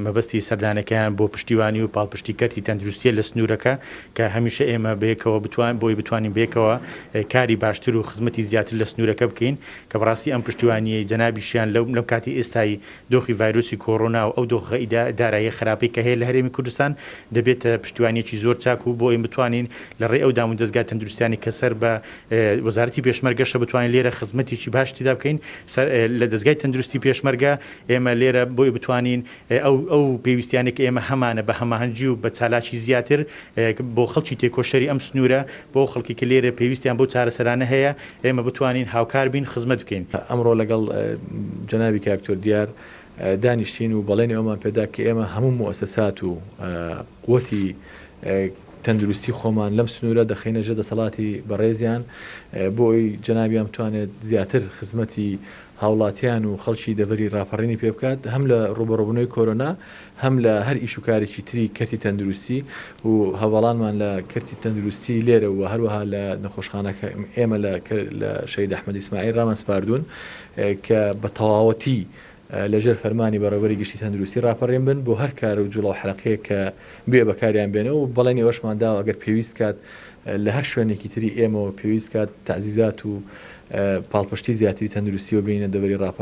مەبەستی سەردانەکەیان بۆ پشتیوانی و پاڵپشتی کەرتی تەندروستیە لە سنوورەکە کە هەمیشە ئێمە بەیەکەوە بتوان بۆی بتوانین بەیەکەوە کاری باشتر و خزمەتی زیاتر لە سنوورەکە بکەین کە بەڕاستی ئەم پشتیوانیەی جەنابیشیان لەو لەم کاتی ئێستای دۆخی ڤایرۆسی کۆرۆنا و ئەو دۆخە داراییە خراپەی کە هەیە لە هەرێمی کوردستان دەبێتە پشتیوانیەکی زۆر چاک و بۆ ئەوەی بتوانین لە ڕێی ئەو دامودەزگا تەندروستیانەی کە سەر بە وەزارەتی پێشمەرگەشە بتوانین لێرە خزمەتێکی باش تیدا بکەین سەر لە دەزگای تەندروستی پێشمەرگە ئێمە لێرە بۆی بتوانین ئەو ئەو پێویستیانەی کە ئێمە هەمانە بە هەماهەنگی و بە چالاکی زیاتر بۆ خەڵکی تێکۆشەری ئەم سنوورە بۆ ئەو خەڵکی کە لێرە پێویستیان بەو چارەسەرانە هەیە ئێمە بتوانین هاوکار بین خزمەت بکەین. ئەمڕۆ لەگەڵ جەنابی کاک دکتۆر دیار دانیشتین و بەڵێنی ئەوەمان پێدا کە ئێمە هەموو موئەسەسات و قوتی تەندروستی خۆمان لەم سنوورە دەخەینە ژێر دەسەڵاتی بەڕێزیان بۆ ئەوەی جەنابیان بتوانێت زیاتر خزمەتی هاوڵاتیان و خەڵکی دەڤەری ڕاپەڕینی پێ بکات هەم لە ڕووبەڕووبوونەوەی کۆرۆنا هەم لە هەر ئیش و کارێکی تری کەرتی تەندروستی و هەڤاڵانمان لە کەرتی تەندروستی لێرە و هەروەها لە نەخۆشخانەکە ئێمە لە لە شەهید ئەحمەد ئیسماعیل ڕامان سپاردوون کە بە تەواوەتی لە ژێر فەرمانی بەڕێوەبەری گشتی تەندروستی ڕاپەڕین بن بۆ هەر کار و جوڵە و حەرەقەیەک کە بێ بەکاریان بێنە و بەڵێنی ئەوەشمان داوە ئەگەر پێویست کات لە هەر شوێنێکی تری ئێمەوە پێویست کات تەعزیزات و پاڵپشتی زیاتری تەندروستیەوە بێنینە دەڤەری ڕاپەڕین.